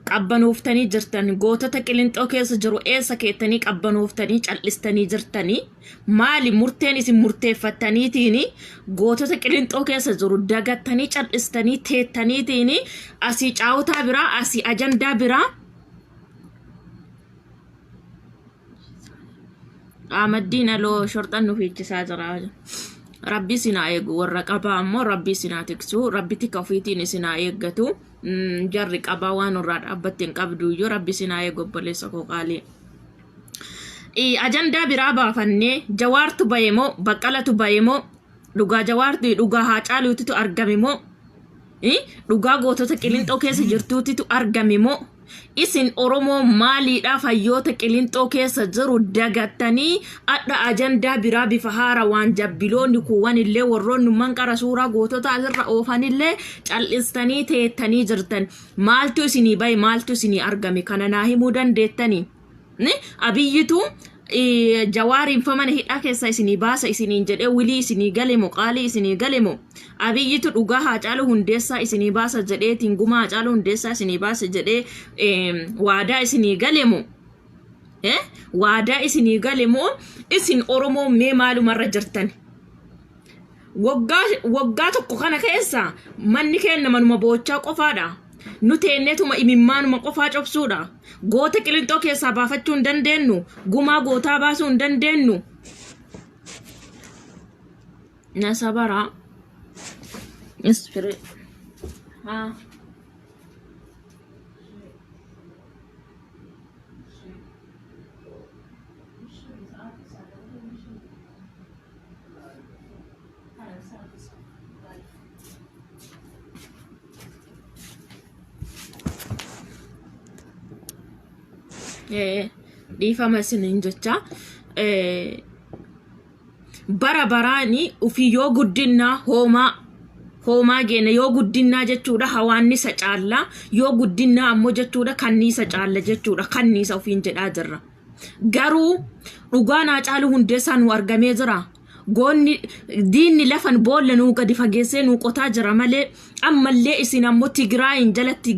Qabbanooftanii jirtan gootota Qilinxoo keessa jiru eessa keettanii qabbanooftanii cal'istanii jirtanii maali murteen isin murteeffattaniitiin gootota Qilinxoo keessa jiru dagattanii cal'istanii teettaniitiin asii caawutaa biraa asii ajandaa biraa Ahmaddiin aloo shorxan nu fiichisaa jira. Rabbi isin haa eegu warra qabaa ammoo rabbi isin haa tiksu rabbi tika ofiitiin isin haa eeggatu. Jarri qabaa waan irraa dhaabbatte hin qabdu iyyuu rabbi isin haa eegu obboleessa koo qaalii. Ajandaa biraa baafannee Jawaartu bahe moo Baqqalatu bahe moo dhugaa Jawaartu dhugaa Haacaaluutitu argame moo dhugaa gootota Qilinxoo keessa jirtuutitu argame moo Isin Oromoo maaliidhaaf hayyoota Qilinxoo keessa jiru dagattanii adha ajandaa biraa bifa haarawaan jabbiloonni kuuwwanillee warroonni manqara suuraa gootota asirra oofanillee cal'istanii teettanii jirtan. Maaltu isinii bahe maaltu isinii argame kana naa himuu dandeettanii? Ni Abiyyitu Jawaariin fa mana hidhaa keessaa isinii baasa isiniin jedhee wilii isinii gale moo qaalii isinii gale moo Abiyyitu dhugaa Haacaaluu Hundeessaa isinii baasa jedheetiin gumaa Haacaaluu Hundeessaa isinii baasa jedhee waadaa isinii gale moo waadaa isinii gale moo isin Oromoo mee maalumarra jirtan? Waggaa waggaa tokko kana keessa manni keenna manuma boochaa qofaadha. Nu teenneetuma imimmaanuma qofaa cobsuudha. Goota Qilinxoo keessaa baafachuu hin dandeennu. Gumaa gootaa baasuu hin dandeennu. Na sabaraa. Ispire. Haa. Dhiifama isiniin jecha bara baraani ufii yoo guddinnaa hoomaa hoomaa geena yoo guddinnaa jechuudha hawaannisa caalla yoo guddinnaa ammoo jechuudha kanniisa caalla jechuudha kanniisa ufiin jedhaa jirra. Garuu dhugaan Haacaaluu Hundeessaa nu argamee jira. Goonni diinni lafan boolla nuu gadi fageessee nuu qotaa jira malee ammallee isin ammoo Tigraayin jalatti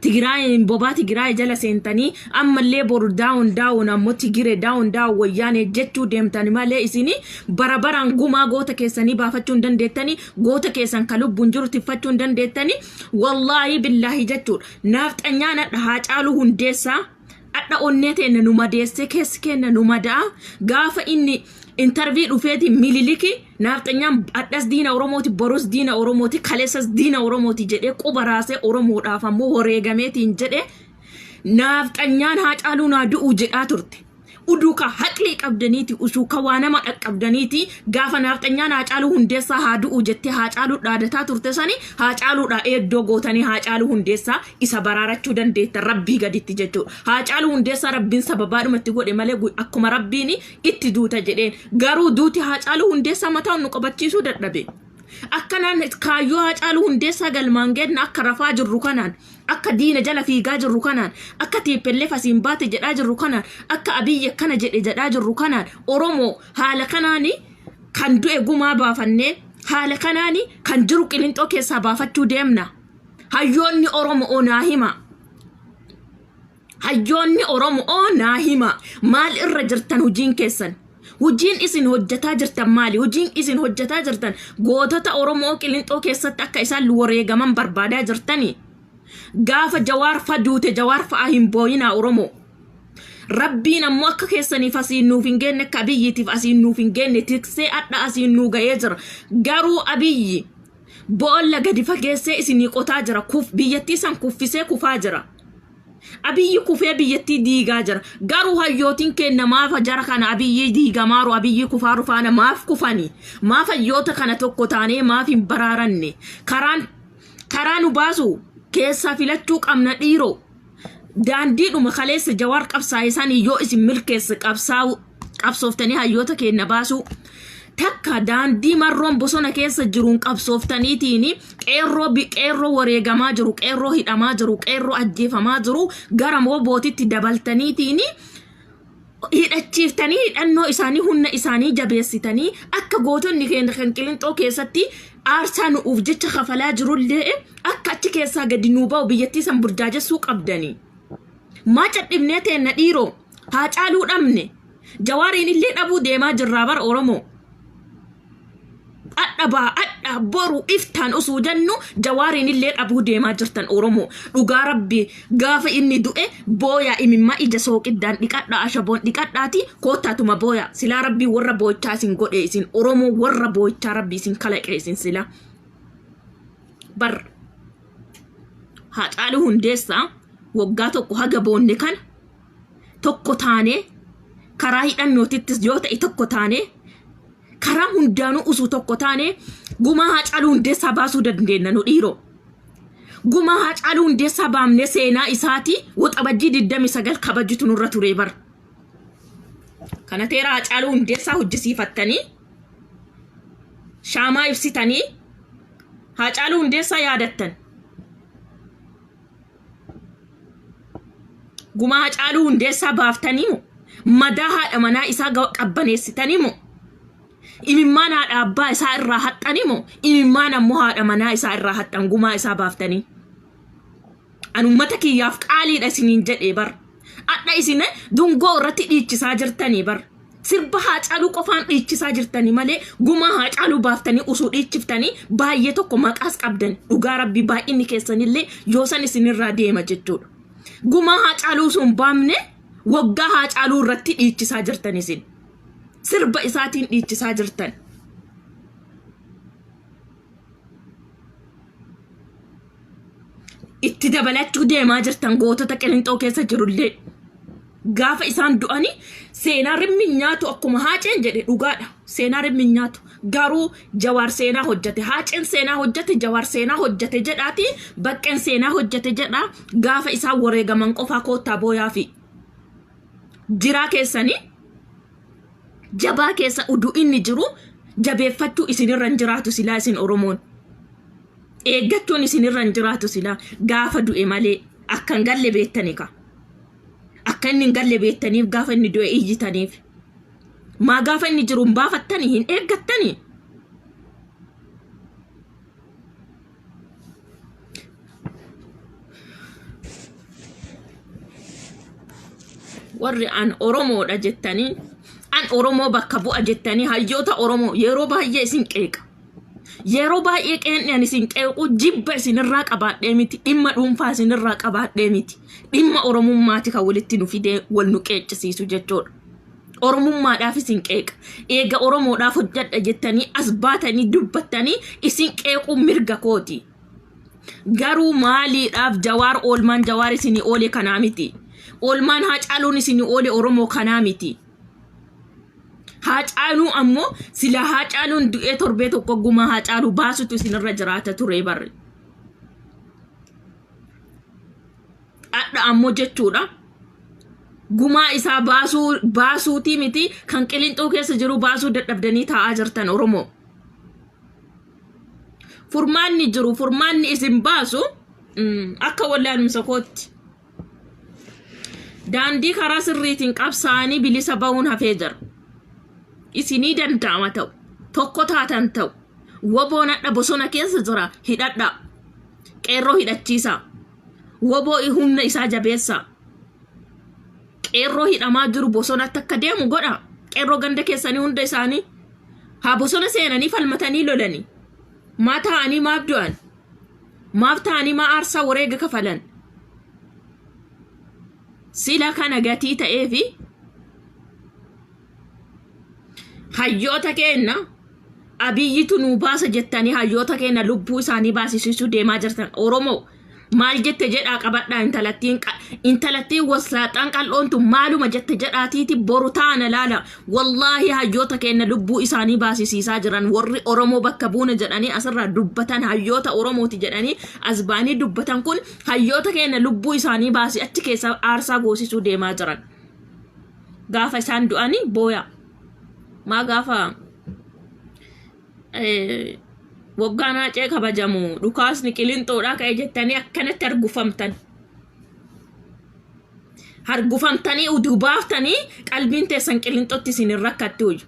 Tigraayin bobaa Tigraay jala seentanii ammallee boru daawun daawun ammoo Tigire daawun daawun wayyaanee jechuu deemtan malee isin bara baraan gumaa goota keessanii baafachuu hin dandeettanii goota keessan ka lubbuun jiru tiffachuu hin dandeettanii wallaahi billaahi jechuudha. Naafxanyaan hadha Haacaaluu Hundeessaa Adha onnee teenna nu madeessee keessi keenna nu mada'a. Gaafa inni intarvii dhufeeti Mililiki naafxanyaan adhas diina Oromooti borus diina Oromooti kaleessas diina Oromooti jedhee quba raasee Oromoodhaaf ammoo wareegameetiin jedhe naafxanyaan Haacaaluu naa du'u jedhaa turte. Uduu ka haqlii qabdaniiti usuu ka waa nama dhaqqabdaniiti gaafa naafxanyaan Haacaaluu Hundeessaa haa du'u jettee Haacaaluu dhaadataa turte sani Haacaaluudhaa eeddoo gootanii Haacaaluu Hundeessaa isa baraarachuu dandeettan Rabbii gaditti jechuudha. Haacaaluu Hundeessaa Rabbiin sababaadhuma itti godhe malee akkuma Rabbiin itti duuta jedheen garuu duuti Haacaaluu Hundeessaa mataa nu qabachiisuu dadhabe. Akkanaan kaayyoo Haacaaluu Hundeessaa galmaan geenna akka rafaa jirru kanaan, akka diina jala fiigaa jirru kanaan, akka tplf asiin baate jedhaa jirru kanaan, akka Abiyyi akkana jedhe jedhaa jirru kanaan Oromoo haala kanaan kan du'e gumaa baafannee haala kanaan kan jiru Qilinxoo keessaa baafachuu deemna. Hayyoonni Oromoo naa hima. Hayyoonni Oromo'oo naa himaa. Maal irra jirtan hujiin keessan? Hujiin isin hojjataa jirtan maali? Hujiin isin hojjataa jirtan gootota Oromo'oo Qilinxoo keessatti akka isaan wareegaman barbaadaa jirtanii? Gaafa Jawaar fa duute Jawaar fa'aa hin booyinaa Oromoo. Rabbiin ammoo akka keessaniif asiin nuuf hin geenne akka Abiyyiitiif asiin nuuf hin geenne tiksee adha asiin nuu ga'ee jira. Garuu Abiyyi boolla gadi fageessee isinii qotaa jira. Kuf, biyyattii san kuffisee kufaa jira. Abiyyi kufee biyyattii diigaa jira. Garuu hayyootiin keenna maaf jara kana Abiyyi diigamaaru Abiyyi kufaaru faana maaf kufani? Maaf hayyoota kana tokko taanee maaf hin baraaranne? Karaan karaa nu baasu keessaa filachuu qabna dhiiroo. Daandiidhuma kaleessa Jawaar qabsaa'e sanii yoo isin milkeesse qabsaa'u qabsooftanii hayyoota keenna baasuu takka daandii Marroon bosona keessa jiruun qabsooftaniitiin qeerroo qeerroo wareegamaa jiru qeerroo hidhamaa jiru qeerroo ajjeefamaa jiru gara moobootitti dabaltaniitiin hidhachiiftanii hidhannoo isaanii humna isaanii jabeessitanii akka gootonni keenya kan Qilinxoo keessatti aarsaa nu'uuf jecha kafalaa jirullee akka achi keessaa gadi nuu ba'u biyyattii san burjaajessuu qabdanii. Maa cadhibnee teenna dhiiroo? Haacaaluu dhabne. Jawaariin illee dhabuu deemaa jirraa bar Oromoo. Adhabaa adha boru iftaan osoo jennu Jawaariin illee dhabuu deemaa jirtan Oromoo. Dhugaa Rabbi, gaafa inni du'e booyaa, imimmaa ija sooqiddaan dhiqadhaa, ashaboon dhiqadhaati koottaatuma booyaa. Silaa Rabbii warra boo'ichaa isin godhe, isin Oromoo warra boo'ichaa Rabbi isin kalaqe isin silaa. Bar Haacaaluu Hundeessaa waggaa tokko haga boonne kana tokko taanee, karaa hidhannootittis yoo ta'e tokko taanee, karaa hundaanuu usuu tokko taanee gumaa Haacaaluu Hundeessaa baasuu dandeenya nu dhiiroo. Gumaa Haacaaluu Hundeessaa baamnee seenaa isaatii Waxabajjii 29 kabajutu nurra ture bar. Kana teera Haacaaluu Hundeessaa hojjisiifattanii, shaamaa ibsitanii Haacaaluu Hundeessaa yaadattan. Gumaa Haacaaluu Hundeessaa baaftanii moo? Madaa haadha manaa isaa qabbaneessitanii moo? Imimmaan haadha abbaa isaa irraa haxxanii moo? Imimmaan ammoo haadha manaa isaa irraa haxxan gumaa isaa baaftanii. An uummata kiyyaaf qaaliidha isiniin jedhee bar. Adha isin dungoo irratti dhiichisaa jirtanii bar. Sirba Haacaaluu qofaan dhiichisaa jirtanii malee gumaa Haacaaluu baaftanii usuu dhiichiftanii baay'ee tokko maqaas qabdan, dhugaa Rabbii baay'inni keessanillee yoo san isinirraa deema jechuudha. Gumaa Haacaaluu osoo hin baamne waggaa Haacaaluu irratti dhiichisaa jirtan isin. Sirba isaatiin dhiichisaa jirtan. Itti dabalachuu deemaa jirtan gootota Qilinxoo keessa jirullee. Gaafa isaan du'anii seenaa rimmi hin nyaatu, akkuma Haaceen jedhe dhugaadha. Seenaa rimmi hin nyaatu. Garuu Jawaar seenaa hojjete. Haaceen seenaa hojjete, Jawaar seenaa hojjete jedhaati. Baqqeen seenaa hojjete jedha. Gaafa isaan wareegaman qofaa koottaa booyaafi. Jiraa keessanii jabaa keessa uduu inni jiru jabeeffachuu isinirra hin jiraatu silaa isin Oromoon. Eeggachuun isinirra hin jiraatu silaa, gaafa du'e malee akka hin galle beektani ka. Akka inni hin galle beektaniif gaafa inni du'e iyyitaniif. Maa gaafa inni jiru hin baafattanii, hin eeggattanii? Warri an Oromoodha jettanii, an Oromoo bakka bu'a jettanii, hayyoota Oromoo yeroo baay'ee isin qeeqa. Yeroo baay'ee qeenni ani isin qeequ jibba isinirraa qabaadhee miti, dhimma dhuunfaa isinirraa qabaadhee miti. Dhimma Oromummaati kan walitti nu fidee wal nu qeeccisiisu jechuudha. Oromummaadhaaf isin qeeqa. Eega Oromoodhaaf hojjedha jettanii as baatanii dubbattanii isin qeequun mirga kooti. Garuu maaliidhaaf Jawaar, oolmaan Jawaar isinii oole kanaa miti. Oolmaan Haacaaluun isinii oole Oromoo kanaa miti. Haacaaluu ammoo silaa Haacaaluun du'ee torbee tokko gumaa Haacaaluu baasutu isinirra jiraata ture barri. Adha ammoo jechuudha. Gumaa isaa baasuu baasuutii miti, kan Qilinxoo keessa jiru baasuu dadhabdanii taa'aa jirtan Oromoo. Furmaanni jiru, furmaanni isin baasu, akka wallaalumsa kootti daandii karaa sirriitiin qabsaa'anii bilisa ba'uun hafee jira. Isinii danda'ama ta'u, tokko taatan ta'u, WBOn hadha bosona keessa jira, hidhadhaa. Qeerroo hidhachiisaa. WBO humna isaa jabeessaa. Qeerroo hidhamaa jiru bosonatti akka deemu godha. Qeerroo ganda keessanii hunda isaanii haa bosona seenanii falmatanii lolanii. Maa taa'anii maaf du'an? Maaf ta'anii maa aarsaa wareega kafalan? Sila kana gatii ta'eefi hayyoota keenna Abiyyitu nuu baasa jettanii hayyoota keenya lubbuu isaanii baasisiisuu deemaa jirtan. Oromoo maal jette jedhaa qabadhaa, intalattiin waslaaxaan qal'oontu maaluma jette jedhaatiiti boru taana laala. Wallaahi hayyoota keenya lubbuu isaanii baasisiisaa jiran warri Oromoo bakka buuna jedhanii asirraa dubbatan, hayyoota Oromooti jedhanii as ba'anii dubbatan kun hayyoota keenya lubbuu isaanii baasi achi keessa aarsaa goosisuu deemaa jiran. Gaafa isaan du'anii booya. Maa gaafa waggaan Haacee kabajamu dhukaasni Qilinxoodhaa ka'e jettanii akkanatti argufamtan. Hargufamtanii uduu baaftanii qalbiin teessan Qilinxootti isin hin rakkatti hoyu.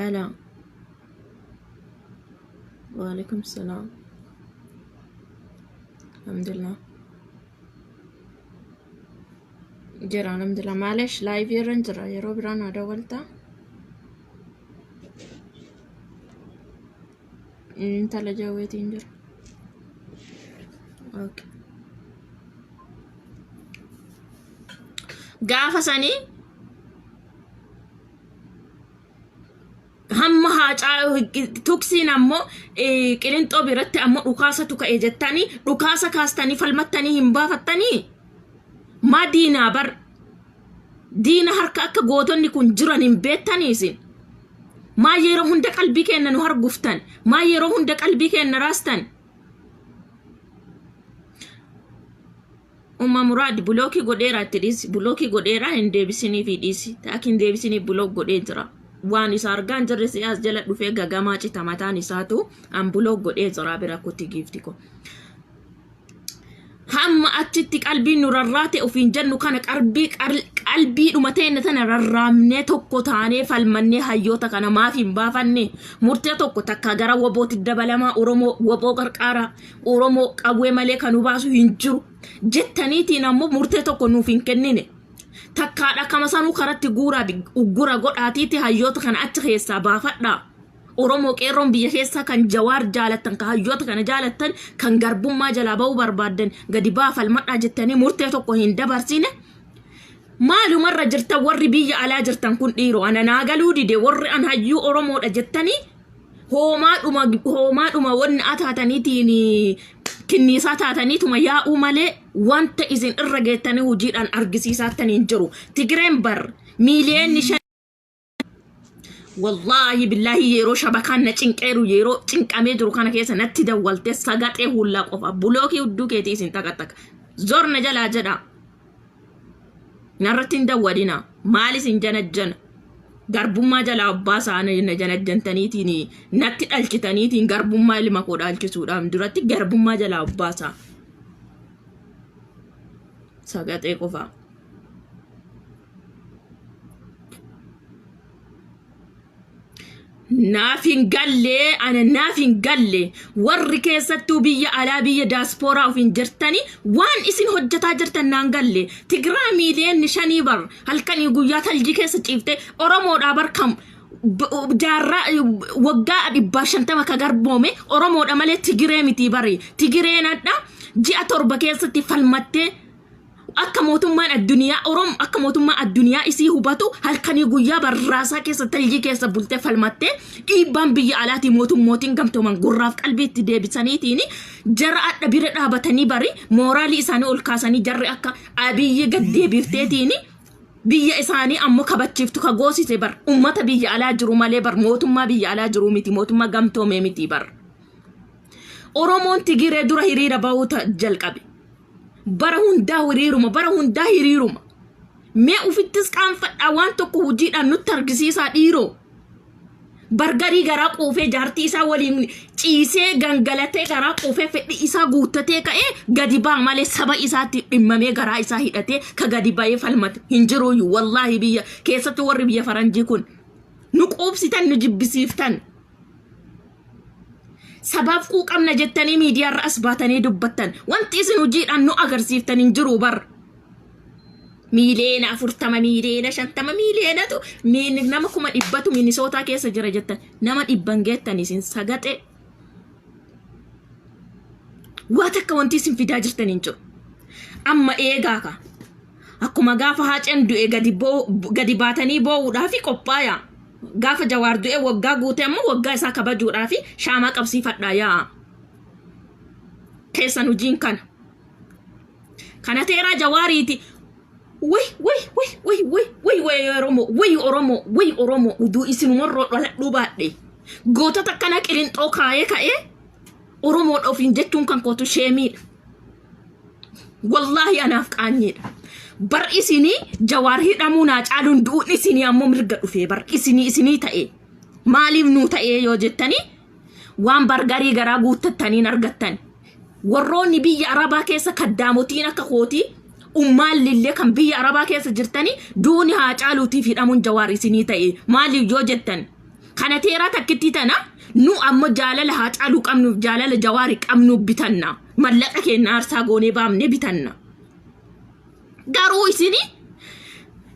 Alaa. Waalaikum salaam. Alhamdulillah. Jira alhamdulillah. Maalesh live irra hin jira. Yeroo biraa naa dawwaltaa. Intala jawweetiin jira. Okay. Gaafa sanii hamma haacaa tuksiin ammoo qilinxoo biratti ammoo dhukaasatu ka'e jettanii dhukaasa kaastanii falmattanii hin baafattanii maa diinaa bar diina harka akka gootonni kun jiran hin beektanii isin maa yeroo hunda qalbii keenna nu harguftan maa yeroo hunda qalbii keenna raastan. Umma Muraad block godheera itti dhiisi. Block godheera hin deebisinii fi dhiisi. Taak hin deebisinii block godhee jira. Waan isa argaa hin jirre si'aas jala dhufee gagamaa cita mataan isaatu an block godhee jira bira kutti giifti ko. Hamma achitti qalbiin nu rarraate ofiin jennu kana qalbii qalbiidhuma teenna tana rarraamnee tokko taanee falmannee hayyoota kana maaf hin baafanne murtee tokko takka gara wobooti dabalamaa Oromoo woboo qarqaaraa Oromoo qawwee malee kan nu baasu hin jiru jettaniitiin ammoo murtee tokko nuuf hin kennine. Takkaadha kama sanuu karatti guuraa uggura godhaatiitti hayyoota kana achi keessaa baafadhaa. Oromoo qeerroon biyya keessaa kan Jawaar jaalattan kan hayyoota kana jaalattan kan garbummaa jalaa ba'uu barbaaddan gadi ba'aa falmadhaa jettanii murtee tokko hin dabarsine. Maalumarra jirtan warri biyya alaa jirtan kun dhiiroo ana naa galuu dide warri an hayyuu Oromoodha jettanii hoomaadhuma hoomaadhuma wanni ataataniitiin kinniisaa taataniituma yaa'uu malee wanta isin irra geettanii hojiidhaan argisiisaattan hin jiru. Tigireen bar miiliyoonni 5 wallaahi billaahi yeroo shabakaan na cinqeeru yeroo cinqamee jiru kana keessa natti dawwalte sagaxee hullaa qofa block hudduu keetii isin taqattaqa zor na jalaa jedha narratti hin dawwadina maal isin janajjana garbummaa jalaa abbaa isaanii na janajjantaniitiin natti dhalchitaniitiin garbummaa ilma koo dhaalchisuudhaan duratti garbummaa jalaa abbaa isaa sagaxee qofaa. Naaf hin galle ana naaf hin galle warri keessattuu biyya alaa biyya daaspooraa ofiin jirtanii waan isin hojjetaa jirtan naan galle. Tigiraa miiliyoonni 5 bar halkanii guyyaa taljii keessa ciifte Oromoodhaa bar kam jaarraa waggaa 150 ka garboome Oromoodha malee Tigiree miti bari. Tigireen hadha ji'a 7 keessatti falmattee akka mootummaan addunyaa Oromo akka mootummaa addunyaa isii hubatu halkanii guyyaa barraasaa keessa taljii keessa bultee falmattee dhiibbaan biyya alaatii mootummootiin gamtooman gurraaf qalbii itti deebisaniitiin jara adha bira dhaabatanii bari mooraalii isaanii ol kaasanii jarri akka Abiyyi gad deebifteetiin biyya isaanii ammoo kabachiiftu ka goosise bar ummata biyya alaa jiru malee bar mootummaa biyya alaa jiru miti mootummaa gamtoomee miti bar. Oromoon Tigiree dura hiriira bahuu jalqabe. Bara hundaa hiriiruma, bara hundaa hiriiruma. Mee ufittis qaanfadhaa waan tokko hojiidhaan nutti argisiisaa dhiiroo. Bargarii garaa quufee jaartii isaa waliin ciisee gangalatee garaa quufee fedhii isaa guuttatee ka'ee gadi ba'a malee saba isaatti dhimmamee garaa isaa hidhatee ka gadi ba'ee falmate hin jiruuyyu wallaahi biyya keessattuu warri biyya faranjii kun nu quubsitan nu jibbisiiftan. Sabaaf quuqamna jettanii miidiyaarra as baatanii dubbattan. Wanti isin hojiidhaan nu agarsiiftan hin jiru bar. Miiliyoona 40, miiliyoona 50, miiliyeenatu nama 100,000tu Minisootaa keessa jira jettan. Nama dhibban geettan isin sagaxee. Waa takka wanti isin fidaa jirtan hin jiru. Amma eegaa ka. Akkuma gaafa Haaceen du'e gadi baatanii boo'uudhaaf qophaayaa. Gaafa Jawaar du'e waggaa guute ammoo waggaa isaa kabajuudhaaf shaamaa qabsiifadhaa yaa'a. Keessan hojiin kana. Kana teeraa Jawaariiti. Way way way way way way way Oromoo way Oromoo way Oromoo uduu isinumarroo dhaladhuu baadhe. Gootota akkana qilinxoo kaayee ka'ee Oromoodha ofiin jechuun kan kootu sheemiidha. Wallaahi anaaf qaanyiidha. Bar isinii Jawaar hidhamuu naa caaluun du'uun isinii ammoo mirga dhufee bar isinii isinii ta'e. Maaliif nuu ta'ee yoo jettanii waan bargarii garaa guuttattaniin argattan. Warroonni biyya Arabaa keessa kaddaamotiin akka kootii ummaalli kan biyya Arabaa keessa jirtanii duuni haa caaluutiif hidhamuun Jawaar isinii ta'e. Maaliif yoo jettan kana teeraa takkittii tana nu ammoo jaalala haa caaluu qabnuuf jaalala Jawaari qabnuuf bitanna. Mallaqa keenya aarsaa goonee baafnee bitanna. Garuu isini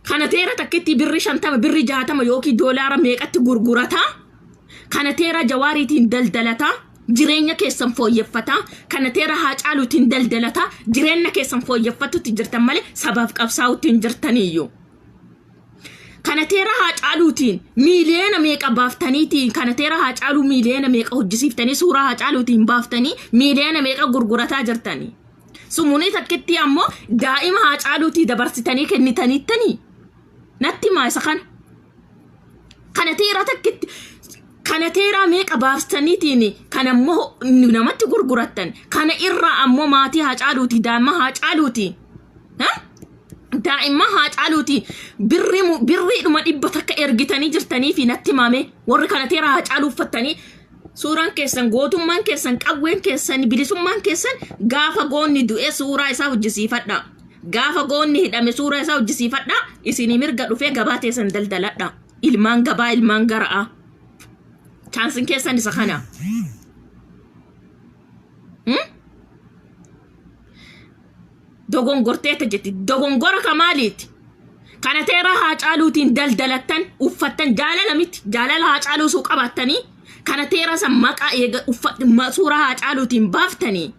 kana teera takkitti birri 50, birri 60 yookiin doolaara meeqatti gurgurataa? Kana teera Jawaariitiin daldalataa? Jireenya keessan fooyyeffataa? Kana teera Haacaaluutiin daldalataa? Jireenya keessan fooyyeffatutti jirtan malee sabaaf qabsaa'utti hin jirtaniyyuu. Kana teera Haacaaluutiin miiliyoona meeqa baaftaniitiin, kana teera Haacaaluu miiliyoona meeqa hojjisiiftanii, suuraa Haacaaluutiin baaftanii miiliyoona meeqa gurgurataa jirtanii. Sumuunii takkitti ammoo daa'ima Haacaaluutii dabarsitanii kennitaniittanii. Natti himaa isa kana. Kana teera takkitti kana teeraa meeqa baaftaniitiin kan ammoo namatti gurgurattan, kana irraa ammoo maatii Haacaaluutii, daa'ima Haacaaluutii. Daa'imman Haacaaluuti birriidhuma 100 ergitanii jirtanii fi natti himame. Warri kana teera Haacaaluu uffattanii suuraan keessan, gootummaan keessan, qawween keessan, bilisummaan keessan, gaafa goonni du'ee suuraa isaa hojjisiifadha. Gaafa goonni hidhame suuraa isaa hojjisiifadha. Isinii mirga dhufee gabaa teessan daldaladha. Ilmaan gabaa, ilmaan gara'a. Chaansiin keessan isa kana. Dogongorteeta jetti. Dogongora ka maaliiti? Kana teera Haacaaluutiin daldalattan uffattan jaalala miti. Jaalala Haacaaluu suu qabaattanii kana teera san maqaa eega suuraa Haacaaluutiin baaftanii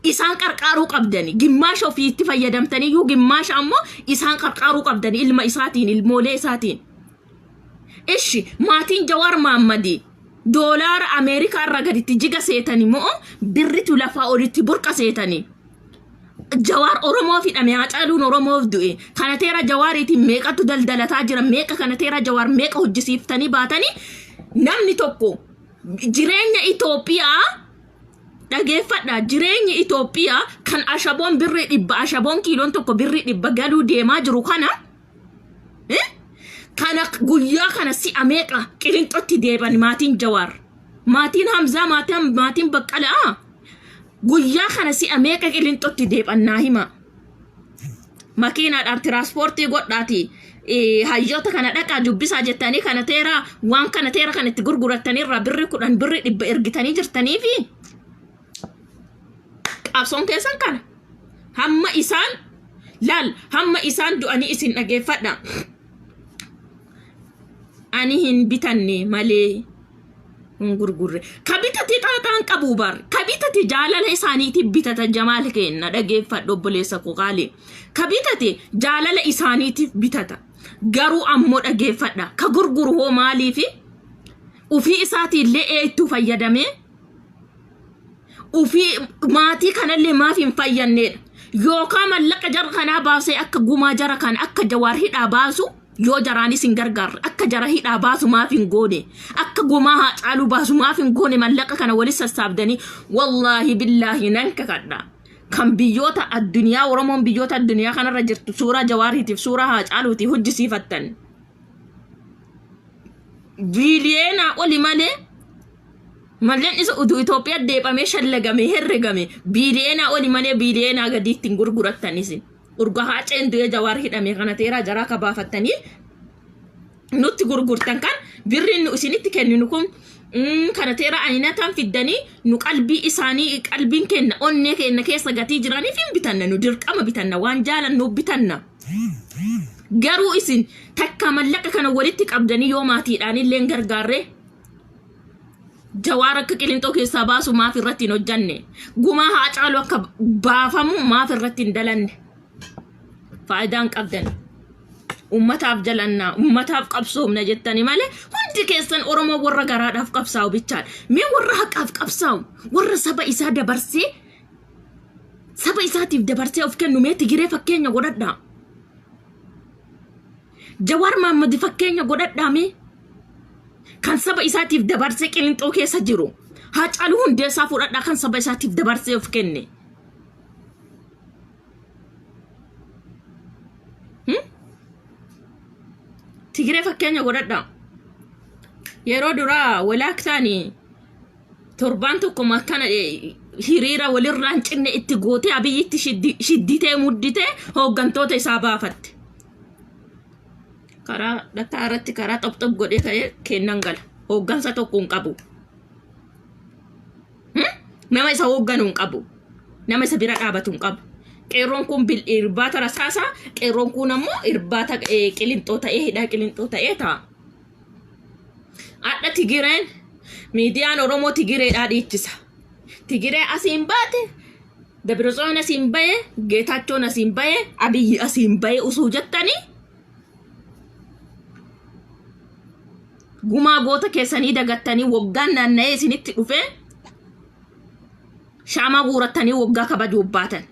isaan qarqaaruu qabdani. Gimmaasha ofii itti fayyadamtaniyyuu gimmaasha ammoo isaan qarqaaruu qabdani, ilma isaatiin, ilmoolee isaatiin. Ishi maatiin Jawaar Maammadii doolaara Ameerikaa irraa gaditti jiga seetani moo birritu lafaa olitti burqa seetanii? Jawaar Oromoof hidhame, Haacaaluun Oromoof du'e. Kana teera Jawaariitiin meeqatu daldalataa jira? Meeqa kana teera Jawaar meeqa hojjisiiftanii baatanii? Namni tokko jireenya Itoophiyaa dhageeffadha. Jireenyi Itoophiyaa kan ashaboon birrii 100, ashaboon kiiloon tokko birrii 100 galuu deemaa jiru kana, kana guyyaa kana si'a meeqa Qilinxootti deeban maatiin Jawaar? Maatiin Hamzaa, maatiin Baqqalaa guyyaa kana si'a meeqa Qilinxootti deeban naa hima. Makiinaadhaan tiraanspoortii godhaati hayyoota kana dhaqaa dubbisaa jettanii kana teeraa waan kana teera kan itti gurgurattanirraa birri 10, birri 100 ergitanii jirtanii fi qabsoon keessan kana hamma isaan laal, hamma isaan du'anii isin dhageeffadha. Ani hin bitanne malee hin gurgurre. Ka bitate xaaxaan qabu bar. Ka bitate jaalala isaaniitiif bitata. Jamaal kenna, dhageeffadhu obboleessa koo qaali. Ka bitate jaalala isaaniitiif bitata. Garuu ammoo dhageeffadha. Ka gurguru hoo maaliifi? Ufii isaatiillee eettuu fayyadamee ufii maatii kanallee maaf hin fayyannedha. Yookaan mallaqa jara kanaa baasee akka gumaa jara kana, akka Jawaar hidhaa baasu, yoo jaraanis hin gargaarre, akka jara hidhaa baasu maaf hin goone? Akka gumaa Haacaaluu baasu maaf hin goone? Mallaqa kana walis sassaabdanii, wallaahi billaahi nan kakadha. Kan biyyoota addunyaa, Oromoon biyyoota addunyaa kanarra jirtu suuraa Jawaariitiif suuraa Haacaaluutiif hojjisiifattan. Biiliyeenaa oli malee malleen isa utuu Itoophiyaa deebamee shallagamee herregame biiliyeenaa oli malee biiliyeenaa gadiitti hin gurgurattan isin. Urga Haaceen du'ee Jawaar hidhame kana teeraa jaraa ka baafattanii nutti gurgurtan, kan birriin nu isinitti kenninu kun kana teeraa ayinataan fiddanii nu qalbii isaanii, qalbiin kenna onnee kenna keessa gatii jiraniif hin bitanna. Nu dirqama bitanna, waan jaalannuuf bitanna. Garuu isin takka mallaqa kana walitti qabdanii yoo maatiidhaan illee hin gargaarre, Jawaar akka Qilinxoo keessaa baasu maaf irratti hin hojjanne? Gumaa Haacaalu akka baafamu maaf irratti hin dalanne? Faayidaan qabdan. Ummataaf jalannaa, ummataaf qabsoomna jettani malee hundi keessan Oromoo warra garaadhaaf qabsaa'u bichaadha. Mee warra haqaaf qabsaa'u, warra saba isaa dabarsee, saba isaatiif dabarsee of kennu, mee Tigiree fakkeenya godhadhaa. Jawaar Maammadi fakkeenya godhadhaa mee. Kan saba isaatiif dabarsee Qilinxoo keessa jiru. Haacaaluu Hundeessaa fudhadhaa, kan saba isaatiif dabarsee of kenne. Tigiree fakkeenya godhadhaa. Yeroo duraa walaaktaan torbaan tokko akkana hiriira walirraa hin cinne itti gootee Abiyyitti shidditee mudditee hooggantoota isaa baafatte. Karaa dhakaa irratti karaa xopxop godhee ka'ee kennan gala. Hooggansa tokko hin qabu. Nama isa hoogganu hin qabu. Nama isa bira dhaabatu hin qabu. Qeerroon kun irbaata rasaasaa, qeerroon kun ammoo irbaata qilinxoo ta'ee hidhaa qilinxoo ta'ee ta'a. Hadha Tigireen miidiyaan Oromoo Tigireedhaa dhiichisa. Tigiree asiin baate, Dabirotsoon asiin bahe, Geetaachoon asiin bahe, Abiyyi asiin bahe usuu jettanii gumaa goota keessanii dagattanii waggaan naanna'ee isinitti dhufee shaamaa guurattanii waggaa kabajuuf baatan.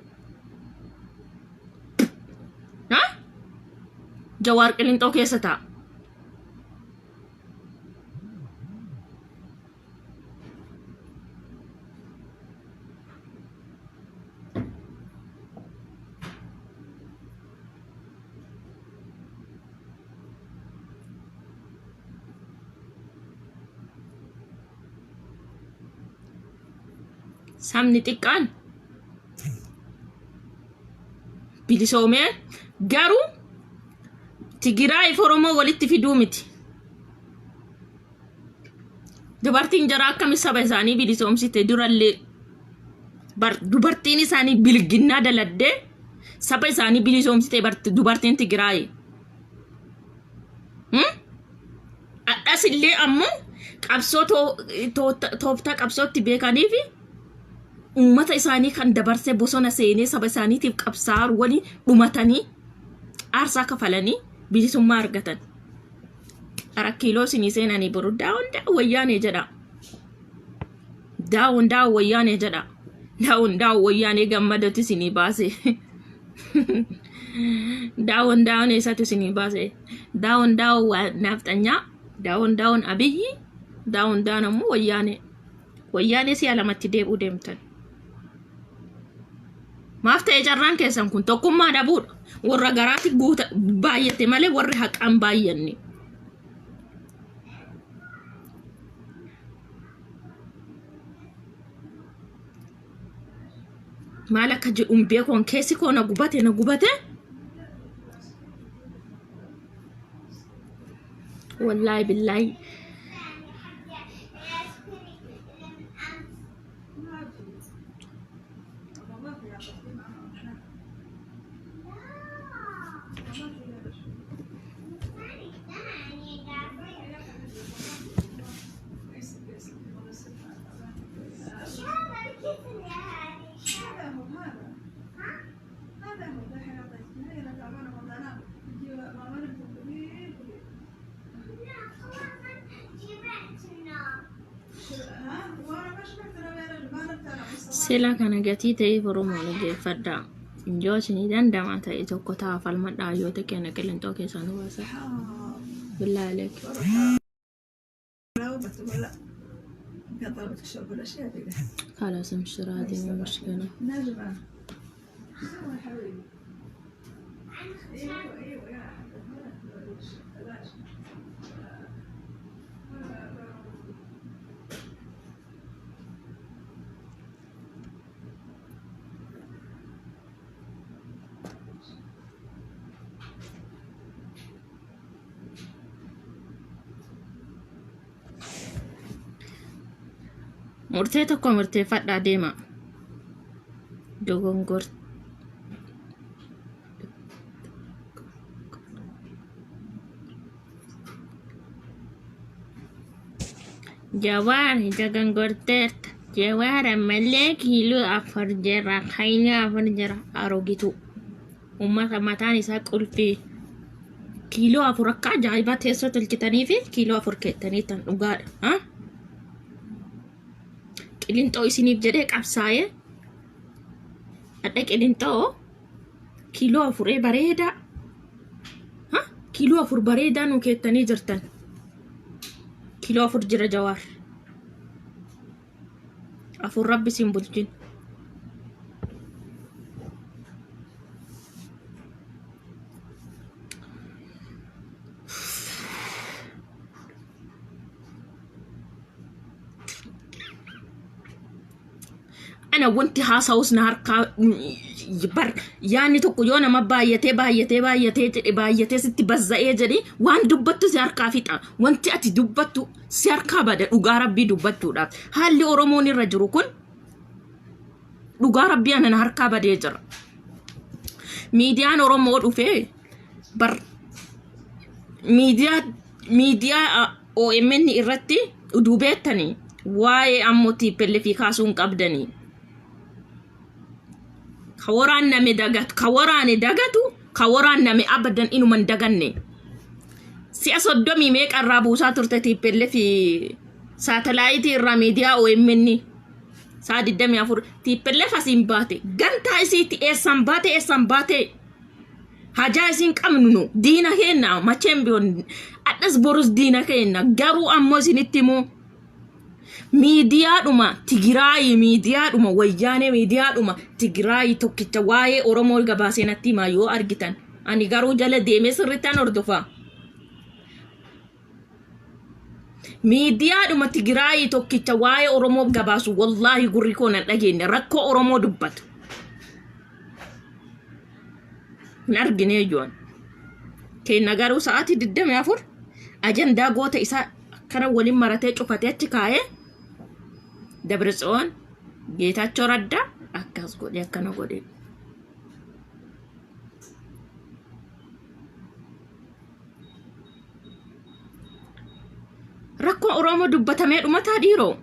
Ha? Jawaar Qilinxoo keessa taa'a. Sabni xiqqaan bilisoomee garuu Tigiraayiif Oromoo walitti fiduu miti. Dubartiin jaraa akkami saba isaanii bilisoomsite durallee dubartiin isaanii bilginnaa daladdee saba isaanii bilisoomsite dubartiin Tigiraayi. Adhas illee ammoo qabsoo tooftaa qabsootti beekanii fi uummata isaanii kan dabarsee bosona seenee saba isaaniitiif qabsaa'an waliin dhumatanii aarsaa kafalanii bilisummaa argatan. Arat kiiloo isinii seenanii boru daawon daawon wayyaanee jedha. Daawon daawon wayyaanee jedha. Daawon daawon wayyaanee gammadatu isinii baase. Daawon daawon eessatu isinii baase. Daawon daawon naafxanyaa. Daawon daawon Abiyyi. Daawon daawon ammoo wayyaanee. Wayyaanee si'a lamatti deebi'uu deemtan. Maaf ta'e carraan keessan kun tokkummaa dhabuudha. Warra garaatti guuta baay'ate malee warri haqaan baay'anne. Maal akka jedhu hin beeku an keessi koo na gubate na gubate. Wallaahi billaahi. Sila kana gatii ta'eef Oromoo dhaggeeffadhaa. Yoo isinii danda'ama ta'e tokko ta'a falmadhaa yoo ta'e kenna qilinxoo keessaa nu baasa. Billaa aleek. خلاص مش راضي مو مشكلة. Murtee tokko murteeffadhaa deema. Dogongor. Jawaar dogongorteerta. Jawaar ammallee kiiloo afur jira. Kiiloo afur jira. Arogitu. Uummata mataan isaa qulfii. Kiiloo afur akka ajaa'ibaa teessoo tolchitanii fi kiiloo afur keettanii tan dhugaadha. Ha? Qilinxoo isiniif jedhee qabsaa'ee hadha qilinxoo kiiloo afuree bareedaa. Ha? Kiiloo afur bareedaa nu keettanii jirtan. Kiiloo afur jira Jawaar. Afur rabbi sin bulchin. Ana wanti haasa'us na harkaa bar yaanni tokko yoo nama baay'atee baay'atee baay'atee jedhe baay'atee sitti bazza'ee jedhe waan dubbattu si harkaa fixa wanti ati dubbattu si harkaa bada dhugaa rabbii dubbachuudhaaf haalli Oromoon irra jiru kun Dhugaa rabbii anan harkaa badee jira. Miidiyaan Oromoo dhufee bar miidiyaa OMN irratti uduu beektanii waa'ee ammoo TPLF kaasuu hin qabdanii. Ka waraanname dagatu, ka waraane dagatu, ka waraanname abadan inuma hin daganne. Si'a 30 meeqa irraa buusaa turte TPLF saatalaayitii irraa miidiyaa OMN sa'a 24 TPLF asiin baate gantaa isiitti eessaan baate eessaan baate hajaa isiin qabnu nu diina keenna macheen biyoon adhas borus diina keenna. Garuu ammoo isinitti immoo miidiyaadhuma Tigiraayi, miidiyaadhuma Wayyaanee, miidiyaadhuma Tigiraayi tokkicha waa'ee Oromoo gabaasee natti himaa yoo argitan. Ani garuu jala deemee sirrittaan hordofaa. Miidiyaadhuma Tigiraayii tokkicha waa'ee Oromoo gabaasu wallaahi gurri koo nan dhageenye rakkoo Oromoo dubbatu. Hin argine ijoon. Keenna garuu sa'aatii 24 ajandaa goota isaa akkana waliin maratee cufatee achi kaa'ee Dabratsiyoon Geetaachoo Raddaa akkas godhe akkana godhe. Rakkoo Oromoo dubbatamee dhumataa dhiiroo.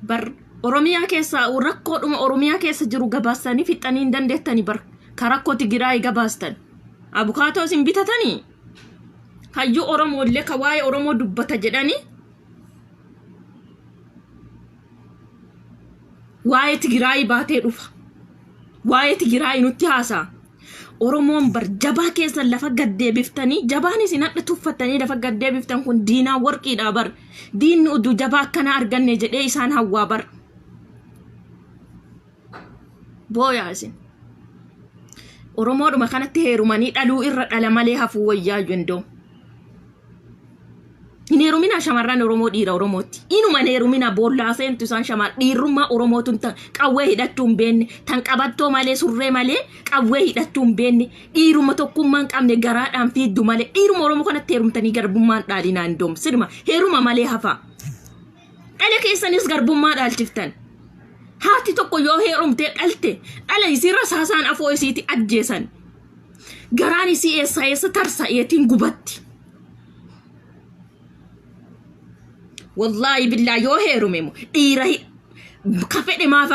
Bar Oromiyaa keessaa rakkoodhuma Oromiyaa keessa jiru gabaastanii fixxanii hin dandeettani bar ka rakkoo Tigiraay gabaastan. Abukaatoo isin bitatanii hayyuu Oromoo illee ka waa'ee Oromoo dubbata jedhanii waa'ee Tigiraay baatee dhufa. Waa'ee Tigiraay nutti haasa'a. Oromoon bar jabaa keessan lafa gaddeebiftanii jabaan isin hadha tuffattanii lafa gaddeebiftan kun diinaa warqiidha bar. Diinni uduu jabaa akkanaa arganne jedhee isaan hawwaa bar. Booyaa isin. Oromoodhuma kanatti heerumanii dhaluu irra dhala malee hafuu wayyaa jendoo. Hin heeruminaa shamarran Oromoo dhiira Oromootti. Inuma hin heeruminaa boollaa seentu isaan shamar dhiirrummaa Oromootu tan qawwee hidhachuu hin beekne, tan qabattoo malee surree malee qawwee hidhachuu hin beekne, dhiiruma tokkummaa hin qabne garaadhaan fiiddu malee dhiiruma Oromoo kanatti heerumtanii garbummaan dhaalinaa hin doom sirma heeruma malee hafaa. Dhala keessanis garbummaa dhaalchiftan. Haati tokko yoo heerumtee dhalte dhala isii rasaasaan afoo isiiti ajjeesan. Garaan isii eessa eessa tarsa'eetiin gubatti. Wallaahi billaa yoo heerume immoo dhiira ka fedhe maaf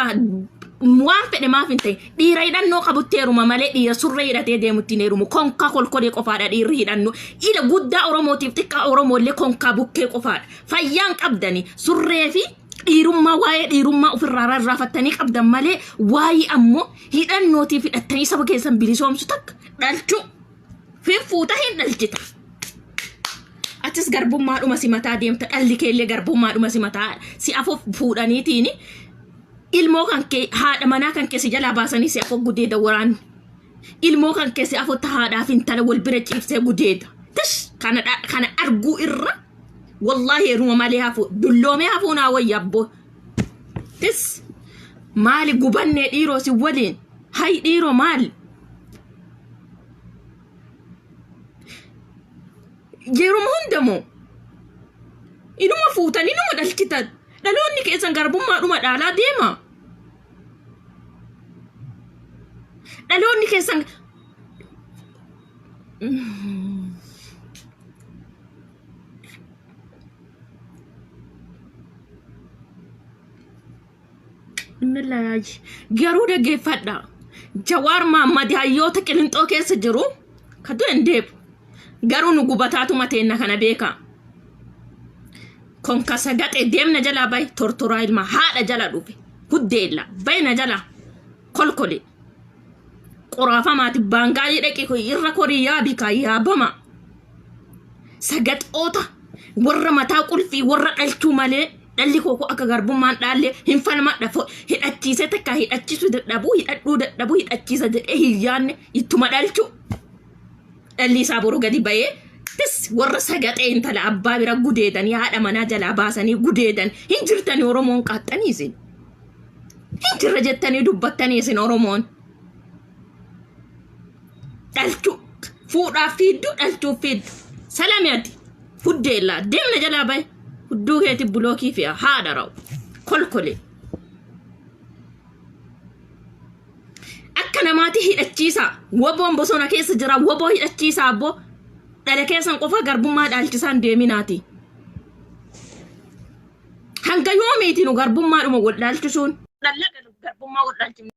waan fedhe maaf hin ta'e dhiira hidhannoo qabutti heeruma malee dhiira surree hidhatee deemutti hin heerumu. Konkaa kolkolee qofaadha dhiirri hidhannoo. Ila guddaa Oromootiif xiqqaa Oromoollee konkaa bukkee qofaadha. Fayyaan qabdani surree fi dhiirummaa waa'ee dhiirummaa ofirraa rarraafattanii qabdan malee waa'ee ammoo hidhannootiif hidhattanii saba keessan bilisoomsu takka dhalchuu finfuuta hin dhalchita. Atis garbummaadhuma si mataa deemta, dhalli keellee garbummaadhuma si mataa si afoo fuudhaniitiin ilmoo kan kee haadha manaa kan kee si jalaa baasanii si afoo gudeeda waraanni. Ilmoo kan kee si afoo haadhaaf intala wal bira ciibsee gudeeda. Tish kana arguu irra wallaahi heeruma malee hafuu dulloomee hafuu naa wayya abboo. Tis maali gubannee dhiiroo si waliin hay dhiiroo maali? Yeruma hundamoo inuma fuutan inuma dhalchitan dhaloonni keessan garbummaadhuma dhaalaa deema. Dhaloonni keessan Innillaahi. Garuu dhaggeeffadha. Jawaar Mahaammad hayyoota Qilinxoo keessa jiru ka du'e hin deebu. Garuu nu gubataatuma teenna kana beeka. Konka sagaxee deemna jalaa bahi tortoraa ilma haadha jala dhufe. Huddeella bayna jala kolkole. Qoraafamaati baangaalii dhaqi irra korii yaabi kaa yaabama. Sagaxoota warra mataa qulfii warra dhalchuu malee dhalli koo akka garbummaan dhaalle hin falmadha hidhachiisee takka hidhachiisuu dadhabuu hidhadhuu dadhabuu hidhachiisa jedhee hin yaadne ittuma dhalchu dhalli isaa boru gadi bahee tis warra sagaxee intala abbaa bira gudeedanii haadha manaa jalaa baasanii gudeedan hin jirtanii. Oromoon qaaxxanii isin hin jirra jettanii dubbattanii isin Oromoon dhalchuu fuudhaaf fiiddu dhalchuuf fiiddu salami ati huddeellaa deemna jalaa bahe hudduu keeti bulookii fe'a haadha ra'u kolkole. Akka namaatti hidhachiisa. Woboon bosona keessa jira. Woboo hidhachiisa abboo. Dhala keessan qofa garbummaa dhaalchisaan deeminaati. Hanga yoomiiti nu garbummaadhuma wal dhaalchisuun? Dhalla garbummaa wal dhaalchifne.